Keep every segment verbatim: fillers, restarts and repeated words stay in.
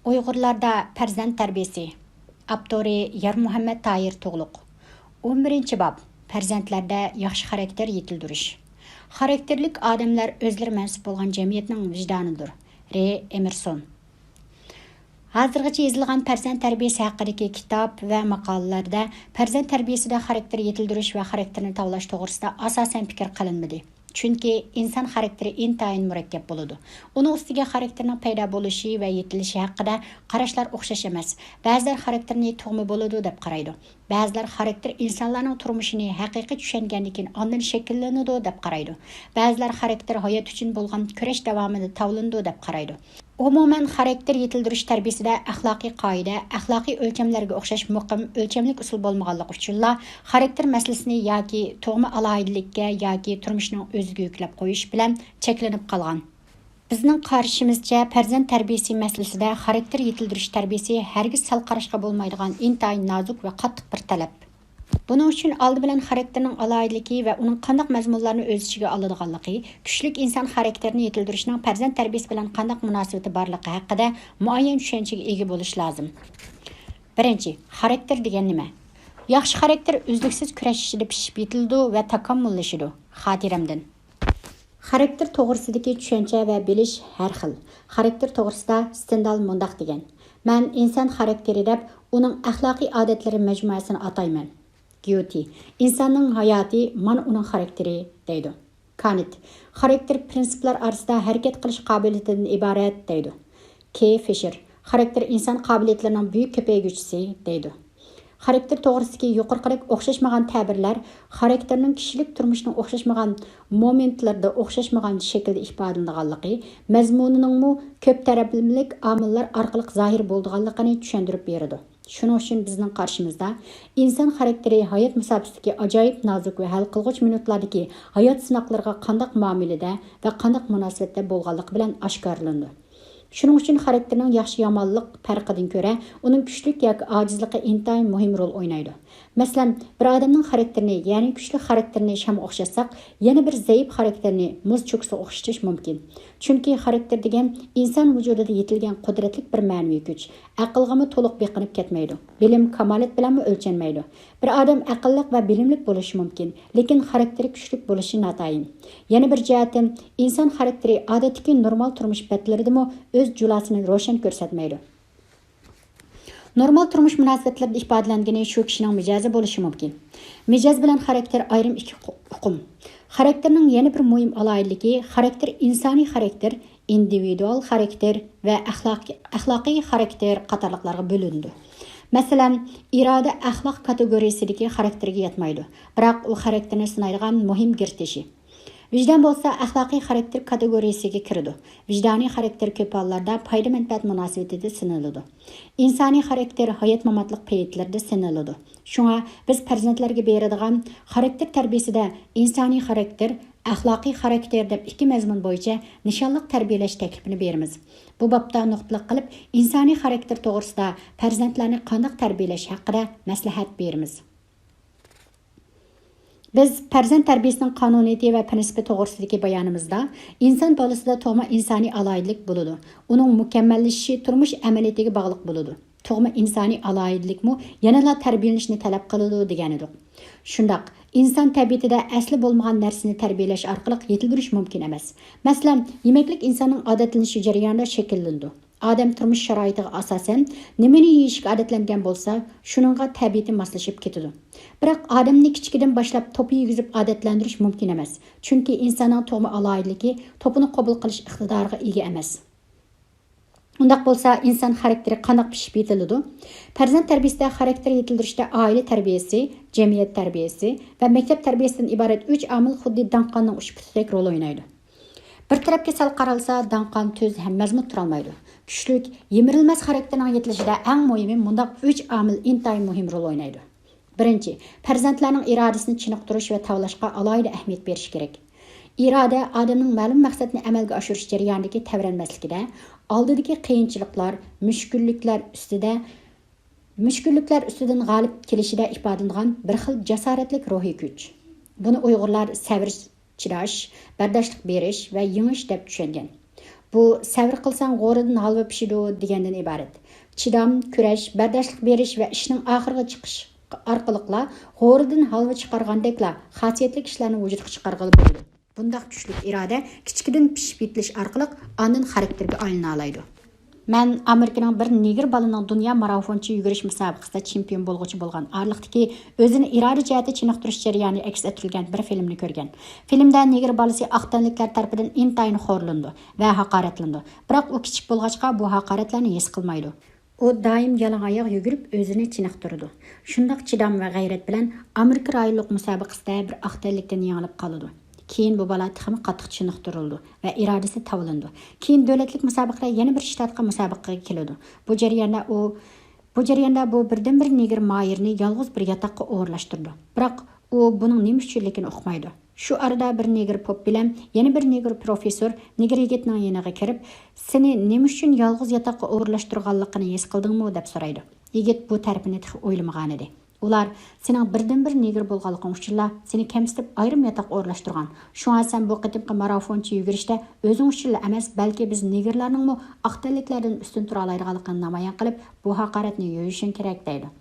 ئۇيغۇرلاردا پەرزەنت تەربىيىسى. ئاپتورى يارمۇھەممەت تاھىر تۇغلۇق. ئون بىرىنچى باب. پەرزەنتلەردە ياخشى خاراكتېر يېتىلدۈرۈش. خاراكتېرلىك ئادەملەر ئۆزلىرى مەنسۇپ بولغان جەمئىيەتنىڭ ۋىجدانىدۇر. رېي ئېمېرسون. ھازىرغىچە يېزىلغان پەرزەنت تەربىيىسى ھەققىدىكى كىتاب ۋە ماقالىلەردە پەرزەنت تەربىيىسىدە خاراكتېر يېتىلدۈرۈش ۋە خاراكتېرنى تاۋلاش توغرىسىدا ئاساسەن پىكىر قىلىنمىدى. چۈنكى ئىنسان خاراكتېرى ئىنتايىن مۇرەككەپ بولىدۇ. ئۇنىڭ ئۈستىگە خاراكتېرنىڭ پەيدا بولۇشى ۋە يېتىلىشى ھەققىدە قاراشلار ئوخشاش ئەمەس. بەزىلەر خاراكتېرنى تۇغما بولىدۇ دەپ قارايدۇ. بەزىلەر خاراكتېر ئىنسانلارنىڭ تۇرمۇشىنى ھەقىقىي چۈشەنگەندىن كېيىن ئاندىن شەكىللىنىدۇ دەپ قارايدۇ. بەزىلەر خاراكتېر ھايات ئۈچۈن بولغان كۈرەش داۋامىدا تاۋلىنىدۇ دەپ قارايدۇ. ئومۇمەن، خاراكتېر يېتىلدۈرۈش تەربىيىسىدە ئەخلاقىي قائىدە، ئەخلاقىي ئۆلچەملەرگە ئوخشاش مۇقىم ئۆلچەملىك ئۇسۇل بولمىغانلىقى ئۈچۈنلا، خاراكتېر مەسىلىسىنى ياكى تۇغما ئالاھىدىلىككە ياكى تۇرمۇشنىڭ ئۆزىگە يۈكلەپ قويۇش بىلەن چەكلىنىپ قالغان. بىزنىڭ قارىشىمىزچە، پەرزەنت تەربىيىسى مەسىلىسىدە خاراكتېر يېتىلدۈرۈش تەربىيىسى ھەرگىز سەل قاراشقا بولمايدىغان ئىنتايىن نازۇك ۋە قاتتىق بىر تەلەپ. بۇنىڭ ئۈچۈن ئالدى بىلەن خاراكتېرنىڭ ئالاھىدىلىكى ۋە ئۇنىڭ قانداق مەزمۇنلارنى ئۆز ئىچىگە ئالىدىغانلىقى، كۈچلۈك ئىنسان خاراكتېرىنى يېتىلدۈرۈشنىڭ پەرزەنت تەربىيىسى بىلەن قانداق مۇناسىۋىتى بارلىقى ھەققىدە مۇئەييەن چۈشەنچىگە ئىگە بولۇش لازىم. بىرىنچى، خاراكتېر دېگەن نېمە؟ ياخشى خاراكتېر ئۈزلۈكسىز كۈرەش ئىچىدە پىشىپ يېتىلىدۇ ۋە تاكامۇللىشىدۇ. خاتىرەمدىن. خاراكتېر توغرىسىدىكى چۈشەنچە ۋە بىلىش ھەر خىل. خاراكتېر توغرىسىدا ستېندال مۇنداق دېگەن: «مەن ئىنسان خاراكتېرى دەپ ئۇنىڭ ئەخلاقىي ئادەتلىرى مەجمۇئەسىنى ئاتايمەن.» گيوتى: «ئىنساننىڭ ھاياتى، مانا ئۇنىڭ خاراكتېرى» دەيدۇ. كانت: «خاراكتېر پىرىنسىپلار ئارىسىدا ھەرىكەت قىلىش قابىلىيىتىدىن ئىبارەت» دەيدۇ. كېي فىشېر: «خاراكتېر ئىنسان قابىلىيەتلىرىنىڭ بۈيۈك كۆپەيگۈچىسى» دەيدۇ. خاراكتېر توغرىسىدىكى يۇقىرىقىدەك ئوخشاشمىغان تەبىرلەر خاراكتېرنىڭ كىشىلىك تۇرمۇشنىڭ ئوخشاشمىغان مومېنتلىرىدا ئوخشاشمىغان شەكىلدە ئىپادىلىنىدىغانلىقى، مەزمۇنىنىڭمۇ كۆپ تەرەپلىمىلىك ئامىللار ئارقىلىق زاھىر بولىدىغانلىقىنى چۈشەندۈرۈپ بېرىدۇ. شۇنىڭ ئۈچۈن بىزنىڭ قارىشىمىزدا ئىنسان خاراكتېرى ھايات مۇساپىسىدىكى ئاجايىپ نازۇك ۋە ھەل قىلغۇچ مىنۇتلاردىكى ھايات سىناقلىرىغا قانداق مۇئامىلىدە ۋە قانداق مۇناسىۋەتتە بولغانلىقى بىلەن ئاشكارىلىنىدۇ. شۇنىڭ ئۈچۈن خاراكتېرنىڭ ياخشى-يامانلىق پەرقىدىن كۆرە، ئۇنىڭ كۈچلۈك ياكى ئاجىزلىقى ئىنتايىن مۇھىم رول ئوينايدۇ. مەسىلەن، بىر ئادەمنىڭ خاراكتېرىنى، يەنى كۈچلۈك خاراكتېرىنى شامغا ئوخشاتساق، يەنە بىر زەئىپ خاراكتېرنى مۇز چوكىسىغا ئوخشىتىش مۇمكىن. چۈنكى خاراكتېر دېگەن ئىنسان ۋۇجۇدىدا يېتىلگەن قۇدرەتلىك بىر مەنىۋى كۈچ. ئەقىلغىمۇ تولۇق بېقىنىپ كەتمەيدۇ. بىلىم، كامالەت بىلەنمۇ ئۆلچەنمەيدۇ. بىر ئادەم ئەقىللىق ۋە بىلىملىك بولۇشى مۇمكىن، لېكىن خاراكتېرى كۈچلۈك بولۇشى ناتايىن. يەنە بىر جەھەتتىن، ئىنسان خاراكتېرى ئادەتتىكى نورمال تۇرمۇش بەتلىرىدىمۇ ئۆز جۇلاسىنى روشەن كۆرسەتمەيدۇ. نورمال تۇرمۇش مۇناسىۋەتلىرىدە ئىپادىلەنگىنى شۇ كىشىنىڭ مىجەزى بولۇشى مۇمكىن. مىجەز بىلەن خاراكتېر ئايرىم ئىككى قو-، ئۇقۇم. خاراكتېرنىڭ يەنە بىر مۇھىم ئالاھىدىلىكى، خاراكتېر ئىنسانىي خاراكتېر، ئىندىۋىدۇئال خاراكتېر ۋە ئەخلاقىي، ئەخلاقىي خاراكتېر قاتارلىقلارغا بۆلۈنىدۇ. مەسىلەن، ئىرادە ئەخلاق كاتېگورىيىسىدىكى خاراكتېرگە ياتمايدۇ، بىراق ئۇ خاراكتېرنى سىنايدىغان مۇھىم گىرتېشى. ۋىجدان بولسا ئەخلاقىي خاراكتېر كاتېگورىيىسىگە كىرىدۇ. ۋىجدانىي خاراكتېر كۆپ ھاللاردا پايدا-مەنپەئەت مۇناسىۋىتىدە سىنىلىدۇ. ئىنسانىي خاراكتېر ھايات-ماماتلىق پەيتلىرىدە سىنىلىدۇ. شۇڭا بىز پەرزەنتلەرگە بېرىدىغان خاراكتېر تەربىيىسىدە ئىنسانىي خاراكتېر، ئەخلاقىي خاراكتېر دەپ ئىككى مەزمۇن بويىچە نىشانلىق تەربىيەلەش تەكلىپىنى بېرىمىز. بۇ بابتا نۇقتىلىق قىلىپ ئىنسانىي خاراكتېر توغرىسىدا پەرزەنتلەرنى قانداق تەربىيەلەش ھەققىدە مەسلىھەت بېرىمىز. بىز پەرزەنت تەربىيىسىنىڭ قانۇنىيىتى ۋە پىرىنسىپى توغرىسىدىكى بايانىمىزدا، ئىنسان بالىسىدا تۇغما ئىنسانىي ئالاھىدىلىك بولىدۇ. ئۇنىڭ مۇكەممەللىشىشى تۇرمۇش ئەمەلىيىتىگە باغلىق بولىدۇ. تۇغما ئىنسانىي ئالاھىدىلىكمۇ يەنىلا تەربىيەلىنىشنى تەلەپ قىلىدۇ دېگەنىدۇق. شۇنداق، ئىنسان تەبىئىتىدە ئەسلى بولمىغان نەرسىنى تەربىيەلەش ئارقىلىق يېتىلدۈرۈش مۇمكىن ئەمەس. مەسىلەن، يېمەكلىك ئىنساننىڭ ئادەتلىنىشى جەريانىدا شەكىللىنىدۇ. ئادەم تۇرمۇش شارائىتىغا ئاساسەن نېمىنى يېيىشكە ئادەتلەنگەن بولسا، شۇنىڭغا تەبىئىتى ماسلىشىپ كېتىدۇ. بىراق ئادەمنى كىچىكىدىن باشلاپ توپا يېگۈزۈپ ئادەتلەندۈرۈش مۇمكىن ئەمەس. چۈنكى ئىنساننىڭ تۇغما ئالاھىدىلىكى توپىنى قوبۇل قىلىش ئىقتىدارىغا ئىگە ئەمەس. ئۇنداق بولسا، ئىنسان خاراكتېرى قانداق پىشىپ يېتىلىدۇ؟ پەرزەنت تەربىيىسىدە خاراكتېر يېتىلدۈرۈشتە ئائىلە تەربىيەسى، جەمئىيەت تەربىيەسى ۋە مەكتەپ تەربىيەسىدىن ئىبارەت ئۈچ ئامىل خۇددى داڭقاننىڭ ئۇچ پۇتىدەك رول ئوينايدۇ. بىر تەرەپكە سەل قارالسا، داڭقان تۈز ھەم مەزمۇت تۇرالمايدۇ. كۈچلۈك، يىمىرىلمەس خاراكتېرنىڭ يېتىلىشىدە ئەڭ مۇھىمى مۇنداق ئۈچ ئامىل ئىنتايىن مۇھىم رول ئوينايدۇ. بىرىنچى، پەرزەنتلەرنىڭ ئىرادىسىنى چېنىقتۇرۇش ۋە تاۋلاشقا ئالاھىدە ئەھمىيەت بېرىش كېرەك. ئىرادە ئادەمنىڭ مەلۇم مەقسەتنى ئەمەلگە ئاشۇرۇش جەريانىدىكى تەۋرەنمەسلىكىدە، ئالدىدىكى قىيىنچىلىقلار، مۈشكۈللۈكلەر ئۈستىدە مۈشكۈللۈكلەر ئۈستىدىن غالىب كېلىشىدە ئىپادىلىنىدىغان بىر خىل جاسارەتلىك روھىي كۈچ. بۇنى ئۇيغۇرلار سەۋر، چىداش، بەرداشلىق بېرىش ۋە يېڭىش دەپ چۈشەنگەن. بۇ «سەۋر قىلساڭ غورىدىن ھالۋا پىشىدۇ» دېگەندىن ئىبارەت. چىدام، كۈرەش، بەرداشلىق بېرىش ۋە ئىشنىڭ ئاخىرىغا چىقىش ئارقىلىقلا غورىدىن ھالۋا چىقارغاندەكلا خاسىيەتلىك ئىشلارنى ۋۇجۇدقا چىقارغىلى بولىدۇ. بۇنداق كۈچلۈك ئىرادە كىچىكىدىن پىشىپ يېتىلىش ئارقىلىق ئاندىن خاراكتېرگە ئايلىنالايدۇ. مەن ئامېرىكىنىڭ بىر نېگىر بالىنىڭ دۇنيا مارافونچە يۈگۈرۈش مۇسابىقىسىدە چېمپىيون بولغۇچى بولغان ئارىلىقتىكى ئۆزىنى ئىرادە جەھەتتە چېنىقتۇرۇش جەريانى ئەكس ئەتتۈرۈلگەن بىر فىلىمنى كۆرگەن. فىلىمدە نېگىر بالىسى ئاق تەنلىكلەر تەرىپىدىن ئىنتايىن خورلىنىدۇ ۋە ھاقارەتلىنىدۇ. بىراق ئۇ كىچىك بولغاچقا بۇ ھاقارەتلەرنى ھېس قىلمايدۇ. ئۇ دائىم يالاڭ ئاياغ يۈگۈرۈپ ئۆزىنى چېنىقتۇرىدۇ. شۇنداق چىدام ۋە غەيرەت بىلەن ئامېرىكا رايونلۇق مۇسابىقىسىدە بىر ئاق تەنلىكتىن يېڭىلىپ قالىدۇ. كېيىن بۇ بالا تېخىمۇ قاتتىق چېنىقتۇرۇلىدۇ ۋە ئىرادىسى تاۋلىنىدۇ. كېيىن دۆلەتلىك مۇسابىقىدە يەنە بىر شتاتقا مۇسابىقىگە كېلىدۇ. بۇ جەرياندا ئۇ، بۇ جەرياندا بۇ بىردىنبىر نېگىر ماھىرنى يالغۇز بىر ياتاققا ئورۇنلاشتۇرىدۇ. بىراق ئۇ بۇنىڭ نېمە ئۈچۈنلۈكىنى ئۇقمايدۇ. شۇ ئارىدا بىر نېگىر پوپ بىلەن يەنە بىر نېگىر پروفېسسور نېگىر يىگىتنىڭ يېنىغا كىرىپ، «سېنى نېمە ئۈچۈن يالغۇز ياتاققا ئورۇنلاشتۇرغانلىقىنى ھېس قىلدىڭمۇ؟» دەپ سورايدۇ. يىگىت بۇ تەرىپىنى تېخى ئويلىمىغانىدى. ئۇلار، «سېنىڭ بىردىنبىر نېگىر بولغانلىقىڭ ئۈچۈنلا سېنى كەمسىتىپ ئايرىم ياتاققا ئورۇنلاشتۇرغان. شۇڭا سەن بۇ قېتىمقى مارافونچە يۈگۈرۈشتە ئۆزۈڭ ئۈچۈنلا ئەمەس، بەلكى بىز نېگىرلارنىڭمۇ ئاق تەنلىكلەردىن ئۈستۈن تۇرالايدىغانلىقىنى نامايان قىلىپ، بۇ ھاقارەتنى يويۇشۇڭ كېرەك» دەيدۇ.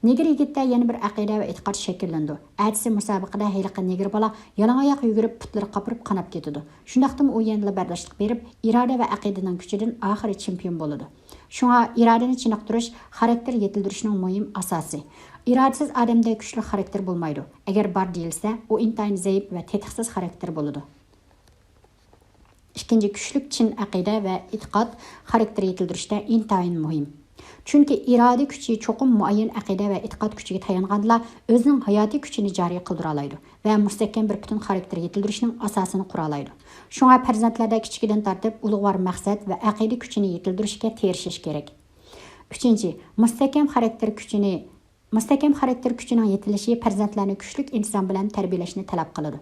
نېگىر يىگىتتە يەنە بىر ئەقىدە ۋە ئېتىقاد شەكىللىنىدۇ. ئەتىسى مۇسابىقىدە ھېلىقى نېگىر بالا يالاڭ ئاياق يۈگۈرۈپ، پۇتلىرى قاپىرىپ قاناپ كېتىدۇ. شۇنداقتىمۇ ئۇ يەنىلا بەرداشلىق بېرىپ، ئىرادە ۋە ئەقىدىنىڭ كۈچىدىن ئاخىرى چېمپىيون بولىدۇ. شۇڭا ئىرادىنى چېنىقتۇرۇش خاراكتېر يېتىلدۈرۈشنىڭ مۇھىم ئاساسى. ئىرادىسىز ئادەمدە كۈچلۈك خاراكتېر بولمايدۇ. ئەگەر بار دېيىلسە، ئۇ ئىنتايىن زەئىپ ۋە تېتىقسىز خاراكتېر بولىدۇ. ئىككىنچى، كۈچلۈك چىن ئەقىدە ۋە ئېتىقاد خاراكتېر يېتىلدۈرۈشتە ئىنتايىن مۇھىم. چۈنكى ئىرادە كۈچى چوقۇم مۇئەييەن ئەقىدە ۋە ئېتىقاد كۈچىگە تايانغاندىلا ئۆزىنىڭ ھاياتىي كۈچىنى جارى قىلدۇرالايدۇ ۋە مۇستەھكەم بىر پۈتۈن خاراكتېر يېتىلدۈرۈشنىڭ ئاساسىنى قۇرالايدۇ. شۇڭا پەرزەنتلەردە كىچىكىدىن تارتىپ ئۇلۇغۋار مەقسەت ۋە ئەقىدە كۈچىنى يېتىلدۈرۈشكە تىرىشىش كېرەك. ئۈچىنچى، مۇستەھكەم خاراكتېر كۈچىنى مۇستەھكەم خاراكتېر كۈچىنىڭ يېتىلىشى پەرزەنتلەرنى كۈچلۈك ئىنتىزام بىلەن تەربىيەلەشنى تەلەپ قىلىدۇ.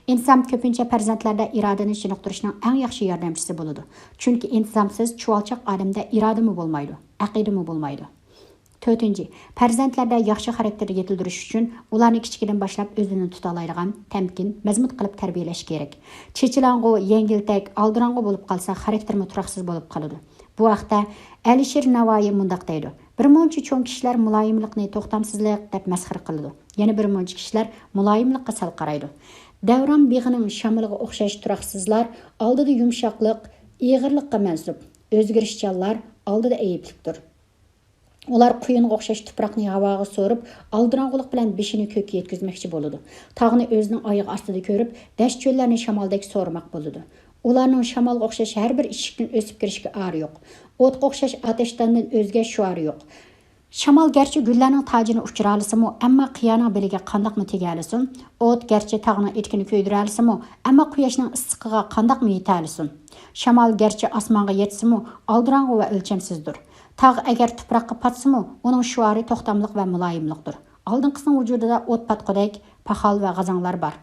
ئىنتىزام كۆپىنچە پەرزەنتلەردە ئىرادىنى چېنىقتۇرۇشنىڭ ئەڭ ياخشى ياردەمچىسى بولىدۇ. چۈنكى ئىنتىزامسىز، چۇۋالچاق ئادەمدە ئىرادىمۇ بولمايدۇ، ئەقىدىمۇ بولمايدۇ. تۆتىنچى، پەرزەنتلەردە ياخشى خاراكتېر يېتىلدۈرۈش ئۈچۈن ئۇلارنى كىچىكىدىن باشلاپ ئۆزىنى تۇتالايدىغان، تەمكىن، مەزمۇت قىلىپ تەربىيەلەش كېرەك. چېچىلاڭغۇ، يەڭگىلتەك، ئالدىراڭغۇ بولۇپ قالسا، خاراكتېرمۇ تۇراقسىز بولۇپ قالىدۇ. بۇ ھەقتە ئەلىشىر ناۋايى مۇنداق دەيدۇ: «بىر مۇنچە چوڭ كىشىلەر مۇلايىملىقنى توختامسىزلىق دەپ مەسخىرە قىلىدۇ. يەنە بىر مۇنچە كىشىلەر مۇلايىملىققا سەل قارايدۇ. دەۋران بېغىنىڭ شامىلىغا ئوخشاش تۇراقسىزلار ئالدىدا يۇمشاقلىق، ئېغىرلىققا مەنسۇپ. ئۆزگىرىشچانلار ئالدىدا ئەيىبلىكتۇر. ئۇلار قۇيۇنغا ئوخشاش تۇپراقنى ھاۋاغا سورۇپ، ئالدىراڭغۇلۇق بىلەن بېشىنى كۆككە يەتكۈزمەكچى بولىدۇ. تاغنى ئۆزىنىڭ ئايىغى ئاستىدا كۆرۈپ، دەشت-چۆللەرنى شامالدەك سورىماق بولىدۇ. ئۇلارنىڭ شامالغا ئوخشاش ھەر بىر ئىشىكتىن ئۆسۈپ كىرىشكە ئارى يوق. ئوتقا ئوخشاش ئاتەشتاندىن ئۆزگە شوئارى يوق. شامال گەرچە گۈللەرنىڭ تاجىنى ئۇچۇرالىسىمۇ، ئەمما قىيانىڭ بېلىگە قانداقمۇ تېگەلىسۇن؟ ئوت گەرچە تاغنىڭ ئېتىكىنى كۆيدۈرەلىسىمۇ، ئەمما قۇياشنىڭ ئىسسىقىغا قانداقمۇ يېتەلىسۇن؟ شامال گەرچە ئاسمانغا يەتسىمۇ، ئالدىراڭغۇ ۋە ئۆلچەمسىزدۇر. تاغ ئەگەر تۇپراققا پاتسىمۇ، ئۇنىڭ شوئارى توختاملىق ۋە مۇلايىملىقتۇر. ئالدىنقىسىنىڭ ۋۇجۇدىدا ئوت پاتقۇدەك پاخال ۋە غازاڭلار بار.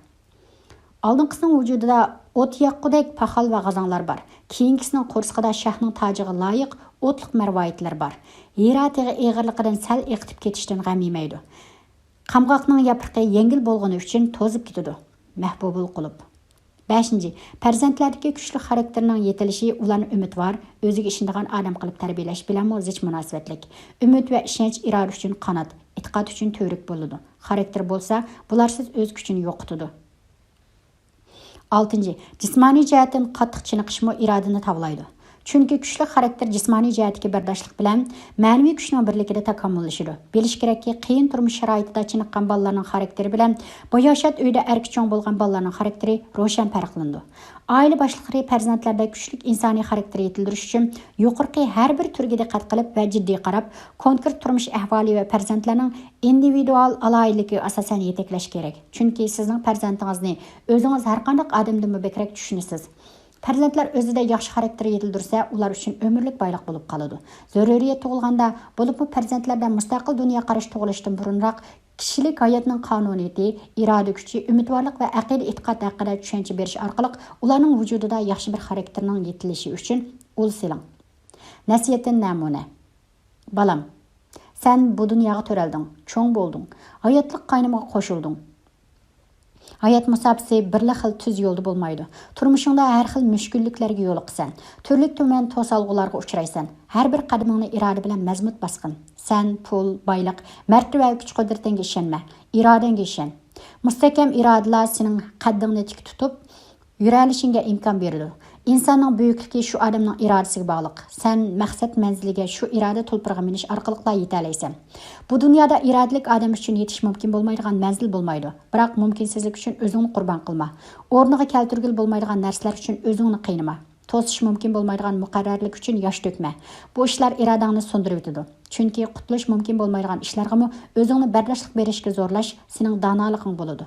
ئالدىنقىسىنىڭ ۋۇجۇدىدا ئوت ياققۇدەك پاخال ۋە غازاڭلار بار. كېيىنكىسىنىڭ قورسىقىدا شاھنىڭ تاجىغا لايىق ئوتلۇق مەرۋايىتلىرى بار. ھىرا تېغى ئېغىرلىقىدىن سەل ئېقىتىپ كېتىشتىن غەم يېمەيدۇ. قامغاقنىڭ ياپرىقى يەڭگىل بولغىنى ئۈچۈن توزۇپ كېتىدۇ. مەھبۇبۇل قۇلۇپ. بەشىنچى، پەرزەنتلەردىكى كۈچلۈك خاراكتېرنىڭ يېتىلىشى ئۇلارنى ئۈمىدۋار، ئۆزىگە ئىشىنىدىغان ئادەم قىلىپ تەربىيەلەش بىلەنمۇ زىچ مۇناسىۋەتلىك. ئۈمىد ۋە ئىشەنچ ئىرادە ئۈچۈن قانات، ئېتىقاد ئۈچۈن تۈۋرۈك بولىدۇ. خاراكتېر بولسا، بۇلارسىز ئۆز كۈچىنى يوقىتىدۇ. ئالتىنچى، جىسمانىي جەھەتتىن قاتتىق چېنىقىشمۇ ئىرادىنى تاۋلايدۇ. چۈنكى كۈچلۈك خاراكتېر جىسمانىي جەھەتتىكى بەرداشلىق بىلەن مەنىۋى كۈچنىڭ بىرلىكىدە تاكامۇللىشىدۇ. بىلىش كېرەككى، قىيىن تۇرمۇش شارائىتىدا چېنىققان بالىلارنىڭ خاراكتېرى بىلەن باياشات ئۆيدە ئەركە چوڭ بولغان بالىلارنىڭ خاراكتېرى روشەن پەرقلىنىدۇ. ئائىلە باشلىقلىرى پەرزەنتلەردە كۈچلۈك ئىنسانىي خاراكتېر يېتىلدۈرۈش ئۈچۈن يۇقىرىقى ھەر بىر تۈرگە دىققەت قىلىپ ۋە جىددىي قاراپ، كونكرېت تۇرمۇش ئەھۋالى ۋە پەرزەنتلەرنىڭ ئىندىۋىدۇئال ئالاھىدىلىكىگە ئاساسەن يېتەكلەش كېرەك. چۈنكى سىزنىڭ پەرزەنتىڭىزنى ئۆزىڭىز ھەرقانداق ئادەمدىنمۇ بەكرەك چۈشىنىسىز. پەرزەنتلەر ئۆزىدە ياخشى خاراكتېر يېتىلدۈرسە، ئۇلار ئۈچۈن ئۆمۈرلۈك بايلىق بولۇپ قالىدۇ. زۆرۈرىيەت تۇغۇلغاندا، بولۇپمۇ پەرزەنتلەردە مۇستەقىل دۇنيا قاراش تۇغۇلۇشتىن بۇرۇنراق، كىشىلىك ھاياتنىڭ قانۇنىيىتى، ئىرادە كۈچى، ئۈمىدۋارلىق ۋە ئەقىدە-ئېتىقاد ھەققىدە چۈشەنچە بېرىش ئارقىلىق ئۇلارنىڭ ۋۇجۇدىدا ياخشى بىر خاراكتېرنىڭ يېتىلىشى ئۈچۈن ئۇل سېلىڭ. نەسىھەتتىن نەمۇنە. بالام، سەن بۇ دۇنياغا تۆرەلدىڭ، چوڭ بولدۇڭ، ھاياتلىق قاينىمىغا قوشۇلدۇڭ. ھايات مۇساپىسى بىرلا خىل تۈز يولدا بولمايدۇ. تۇرمۇشۇڭدا ھەر خىل مۈشكۈللۈكلەرگە يولۇقىسەن. تۈرلۈك تۈمەن توسالغۇلارغا ئۇچرايسەن. ھەر بىر قەدىمىڭنى ئىرادە بىلەن مەزمۇت باسقىن. سەن، پۇل، بايلىق، مەرتىۋە، كۈچ-قۇدرىتىڭگە ئىشەنمە. ئىرادەڭگە ئىشەن. مۇستەھكەم ئىرادىلا سېنىڭ قەددىڭنى تىك تۇتۇپ، يۈرەلىشىڭگە ئىمكان بېرىدۇ. ئىنساننىڭ بۈيۈكلۈكى شۇ ئادەمنىڭ ئىرادىسىگە باغلىق. سەن مەقسەت مەنزىلىگە شۇ ئىرادە تۇلپىرىغا مىنىش ئارقىلىقلا يېتەلەيسەن. بۇ دۇنيادا ئىرادىلىك ئادەم ئۈچۈن يېتىش مۇمكىن بولمايدىغان مەنزىل بولمايدۇ، بىراق مۇمكىنسىزلىك ئۈچۈن ئۆزۈڭنى قۇربان قىلما. ئورنىغا كەلتۈرگىلى بولمايدىغان نەرسىلەر ئۈچۈن ئۆزۈڭنى قىينىما. توسۇش مۇمكىن بولمايدىغان مۇقەررەرلىك ئۈچۈن ياش تۆكمە. بۇ ئىشلار ئىرادەڭنى سۇندۇرۇۋېتىدۇ. چۈنكى قۇتۇلۇش مۇمكىن بولمايدىغان ئىشلارغىمۇ ئۆزۈڭنى بەرداشلىق بېرىشكە زورلاش سېنىڭ دانالىقىڭ بولىدۇ.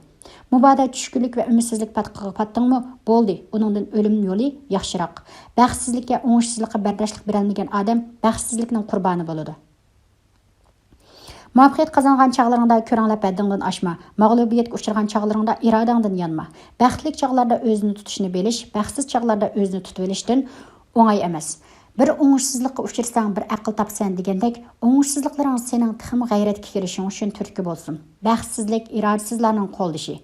مۇبادا چۈشكۈنلۈك ۋە ئۈمىدسىزلىك پاتقىقىغا پاتتىڭمۇ، بولدى، ئۇنىڭدىن ئۆلۈم يولى ياخشىراق. بەختسىزلىككە، ئوڭۇشسىزلىققا بەرداشلىق بېرەلمىگەن ئادەم بەختسىزلىكنىڭ قۇربانى بولىدۇ. مۇۋەپپەقىيەت قازانغان چاغلىرىڭدا كۆرەڭلەپ ھەددىڭدىن ئاشما. مەغلۇبىيەتكە ئۇچرىغان چاغلىرىڭدا ئىرادەڭدىن يانما. بەختلىك چاغلاردا ئۆزىنى تۇتۇشنى بىلىش، بەختسىز چاغلاردا ئۆزىنى تۇتۇۋېلىشتىن ئوڭاي ئەمەس. بىر ئوڭۇشسىزلىققا ئۇچرىساڭ، بىر ئەقىل تاپىسەن دېگەندەك، ئوڭۇشسىزلىقلىرىڭ سېنىڭ تېخىمۇ غەيرەتكە كېلىشىڭ ئۈچۈن تۈرتكە بولسۇن. بەختسىزلىك ئىرادىسىزلارنىڭ قولدىشى،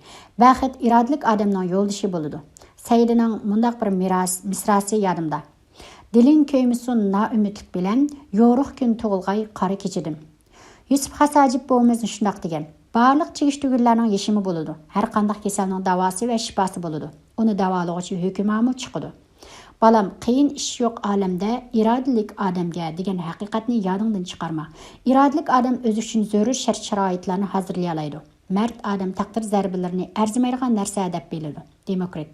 بەخت ئىرادىلىك ئادەمنىڭ يولدىشى بولىدۇ. سەئىدىنىڭ مۇنداق بىر مىراس، مىسراسى يادىمدا. دىلىڭ كۆيمىسۇن نائۈمىدلىك بىلەن، يورۇق كۈن تۇغۇلغاي قارا كېچىدىن. يۈسۈپ خاس ھاجىپ بوۋىمىز شۇنداق دېگەن، بارلىق چىگىش تۈگۈنلەرنىڭ يېشىمى بولىدۇ. ھەر قانداق كېسەلنىڭ داۋاسى ۋە شىپاسى بولىدۇ. ئۇنى داۋالىغۇچى ھۆكۈمامۇ چىقىدۇ. بالام، قىيىن ئىش يوق ئالەمدە ئىرادىلىك ئادەمگە دېگەن ھەقىقەتنى يادىڭدىن چىقارما. ئىرادىلىك ئادەم ئۆزى ئۈچۈن زۆرۈر شەرت-شارائىتلارنى ھازىرلىيالايدۇ. مەرد ئادەم تەقدىر زەربىلىرىنى ئەرزىمەيدىغان نەرسە دەپ بىلىدۇ. دېموكرىت.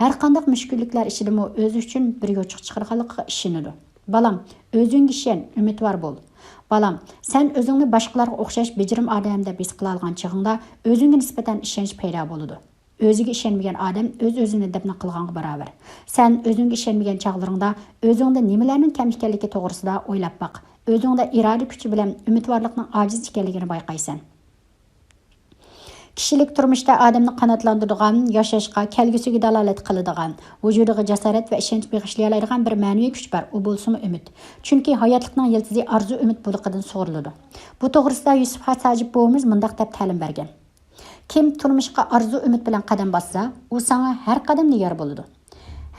ھەر قانداق مۈشكۈللۈكلەر ئىچىدىمۇ ئۆزى ئۈچۈن بىر يوچۇق چىقارغانلىقىغا ئىشىنىدۇ. بالام، ئۆزۈڭگە ئىشەن، ئۈمىدۋار بول. بالام، سەن ئۆزۈڭنى باشقىلارغا ئوخشاش بېجىرىم ئادەم دەپ ھېس قىلالىغان چېغىڭدا ئۆزۈڭگە نىسبەتەن ئىشەنچ پەيدا بولىدۇ. ئۆزىگە ئىشەنمىگەن ئادەم ئۆز-ئۆزىنى دەپنە قىلغانغا باراۋەر. سەن ئۆزۈڭگە ئىشەنمىگەن چاغلىرىڭدا ئۆزۈڭدە نېمىلەرنىڭ كەم ئىكەنلىكى توغرىسىدا ئويلاپ باق. ئۆزۈڭدە ئىرادە كۈچى بىلەن ئۈمىدۋارلىقنىڭ ئاجىز ئىكەنلىكىنى بايقايسەن. كىشىلىك تۇرمۇشتا ئادەمنى قاناتلاندۇرىدىغان، ياشاشقا، كەلگۈسىگە دالالەت قىلىدىغان، ۋۇجۇدىغا جاسارەت ۋە ئىشەنچ بېغىشلىيالايدىغان بىر مەنىۋى كۈچ بار، ئۇ بولسىمۇ ئۈمىد. چۈنكى ھاياتلىقنىڭ يىلتىزى ئارزۇ-ئۈمىد بۇلىقىدىن سۇغۇرۇلىدۇ. بۇ توغرىسىدا يۈسۈپ خاس ھاجىپ بوۋىمىز مۇنداق دەپ تەلىم بەرگەن. كىم تۇرمۇشقا ئارزۇ-ئۈمىد بىلەن قەدەم باسسا، ئۇ ساڭا ھەر قەدەمدە يار بولىدۇ.